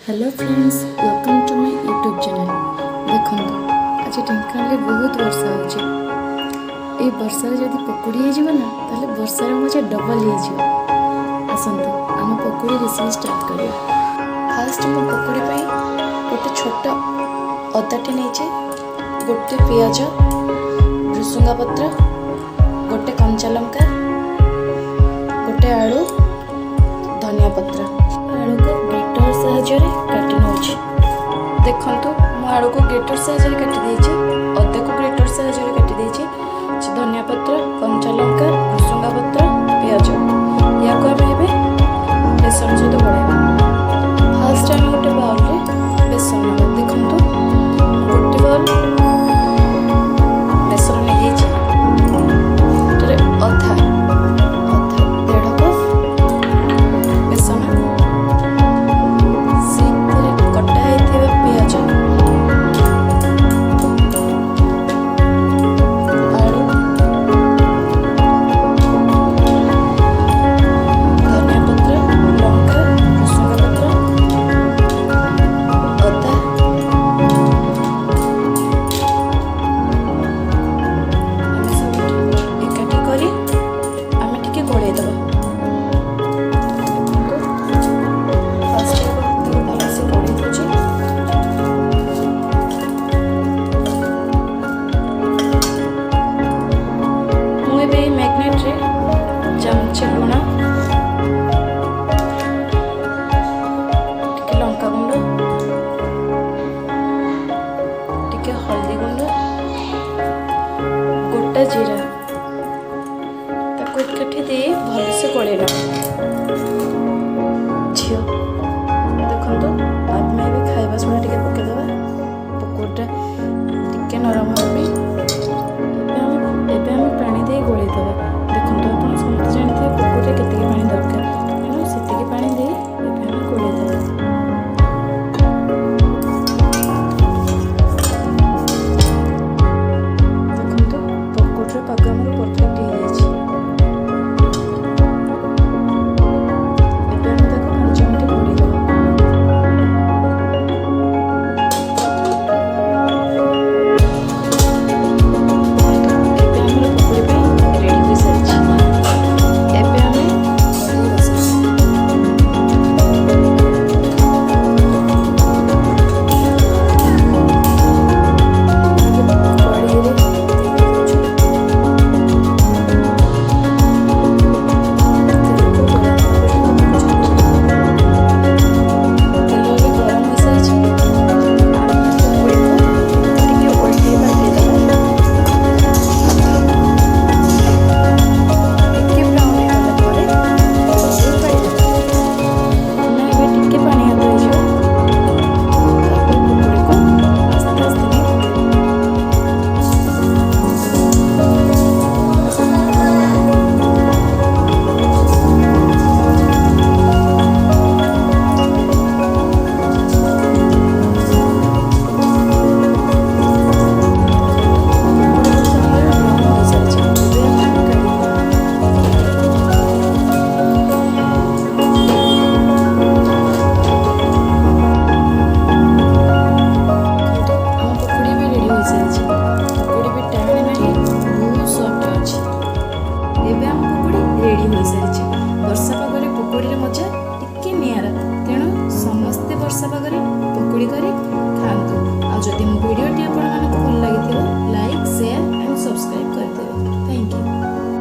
Hello friends, welcome to my YouTube channel. ଦେଖନ୍ତୁ, ଆଜି ଢେଙ୍କାନାଳରେ ବହୁତ ବର୍ଷା ହେଉଛି। ଏଇ ବର୍ଷାରେ ଯଦି ପକୁଡ଼ି ହେଇଯିବ ନା, ତାହେଲେ ବର୍ଷାର ମଜା ଡବଲ୍ ହେଇଯିବ। ଆସନ୍ତୁ, ଆମ ପକୁଡ଼ି ରେସିପି ଷ୍ଟାର୍ଟ କରିବା। ଫାଷ୍ଟ ମୁଁ ପକୁଡ଼ି ପାଇଁ ଗୋଟେ ଛୋଟ ଅଦାଟେ ନେଇଛି, ଗୋଟେ ପିଆଜ, ଭୃସୁଙ୍ଗା ପତ୍ର, ଗୋଟେ କଞ୍ଚା ଲଙ୍କା, ଗୋଟେ ଆଳୁ, ଧନିଆ ପତ୍ର। ଆଳୁକୁ ଗ୍ରେଟର ସାହାଯ୍ୟରେ କାଟି ନେଉଛି। ଦେଖନ୍ତୁ, ମୁଁ ଆଳୁକୁ ଗ୍ରେଟର ସାହାଯ୍ୟରେ କାଟି ଦେଇଛି, ଅଦାକୁ ଗ୍ରେଟର ସାହାଯ୍ୟରେ କାଟି ଦେଇଛି, ଧନିଆ ପତ୍ର, କଞ୍ଚା ଲଙ୍କା, ଭୃସୁଙ୍ଗା ପତ୍ର, ପିଆଜ। ୟାକୁ ଆମେ ଏବେ ବେସନ ସହିତ ଗୋଳେଇବା। ଫାଷ୍ଟ ଆମେ ଗୋଟେ ବାଉଲରେ ବେସନ ନେବା। ଦେଖନ୍ତୁ, ଗୋଟେ ବାଉଲ ବେସନ ନେଇଯାଇଛି। ଏଠାରେ ଅଧା ଅଧା ଦେଢ଼ କପ୍ ବେସନ, ସେଇଥିରେ କଟା ହେଇଥିବା ପିଆଜ, ଆଳୁ, ଧନିଆ ପତ୍ର, ଲଙ୍କା, ଭୃସୁଙ୍ଗା ପତ୍ର, ଅଦା, ଆମେ ସବୁ ଏକାଠି କରି ଆମେ ଟିକେ ଗୋଳେଇ ଦେବା। ଦେଖନ୍ତୁ, ଫାଷ୍ଟ ତାକୁ ଭଲସେ ଗୋଳେଇ ଦେଉଛି। ମୁଁ ଏବେ ଏଇ ମ୍ୟାଗ୍ନେଟ୍ରେ ଚାମଚେ ଲୁଣ, ଟିକେ ଲଙ୍କା ଗୁଣ୍ଡ, ଟିକେ ହଳଦୀ ଗୁଣ୍ଡ, ଗୋଟା ଜିରା, ତାକୁ ଏକାଠି ଦେଇ ଭଲସେ ଗୋଳେଇ ନେବା। ଝିଅ, ଦେଖନ୍ତୁ, ଆମେ ଏବେ ଖାଇବା ସୋଡ଼ା ଟିକେ ପକାଇଦେବା, ପକୁଡ଼ିଟା ଟିକେ ନରମ ହେବା ପାଇଁ। ଏବେ ଆମେ ପାଣି ଦେଇ ଗୋଳେଇ ଦେବା। ଦେଖନ୍ତୁ, ଆପଣ ସମସ୍ତେ ଜାଣିଥିବେ ପକୁଡ଼ିରେ କେତିକି ପାଣି ଦରକାର, ତେଣୁ ସେତିକି ପାଣି ଦେଇ ଏବେ ଆମେ ଗୋଳେଇ ଦେବା। ଦେଖନ୍ତୁ, ପକୁଡ଼ିର ପାଗ ଆମର ପରଫେକ୍ଟ ହେଇଯାଇଛି। ଏବେ ଆମେ ତାକୁ 5 ମିନିଟ୍ ଘୋଡ଼େଇ ଦେବା। ଦେଖନ୍ତୁ, ଏବେ ଆମର ପକୁଡ଼ି ପାଇଁ ରେଡ଼ି ହୋଇସାରିଛି। ଏବେ ଆମେ କଢ଼େଇ ବସାଇବା। କଢ଼େଇରେ ତେଲ ଦେଉଛୁ। ତେଲକୁ ଗରମ ହେବା ପର୍ଯ୍ୟନ୍ତ ତାକୁ ଛାଡ଼ିଦେବା। ତେଲ ଏବେ ଗରମ ହୋଇସାରିଛି। ଆମେ ପକୁଡ଼ିକୁ ଟିକେ ଓଲଟେଇ ପାଲଟେଇ ଦେବା। ଟିକେ ବ୍ରାଉନ୍ ହେଇଗଲା ପରେ ତେଲ କାଢ଼ିଦେବା। ଆମେ ଏବେ ଟିକେ ପାଣି ହାତ ହେଇଯିବ। ତାପରେ ପକୁଡ଼ିକୁ ଆସ୍ତେ ଆସ୍ତେ ନେଇ ପକାଇବା। ଦେଖନ୍ତୁ, ପକୁଡ଼ି ଗୁଡ଼ିକ ଆମର ବ୍ରାଉନ୍ ହୋଇସାରିଛି। ଏବେ ଆମେ ତାକୁ କାଢ଼ିଦେବା। ଦେଖନ୍ତୁ, ଆମ ପକୁଡ଼ି ବି ରେଡ଼ି ହୋଇସାରିଛି। ପକୁଡ଼ି ବି ଟାଣ ନାହିଁ, ବହୁତ ସଫ୍ଟ ଅଛି। ଏବେ ଆମ ପକୁଡ଼ି ରେଡ଼ି ହୋଇସାରିଛି। ବର୍ଷା ପାଗରେ ପକୁଡ଼ିର ମଜା ଟିକେ ନିଆରା। ତେଣୁ ସମସ୍ତେ ବର୍ଷା ପାଗରେ ପକୁଡ଼ି କରି ଖାଆନ୍ତୁ। ଆଉ ଯଦି ମୋ ଭିଡ଼ିଓଟି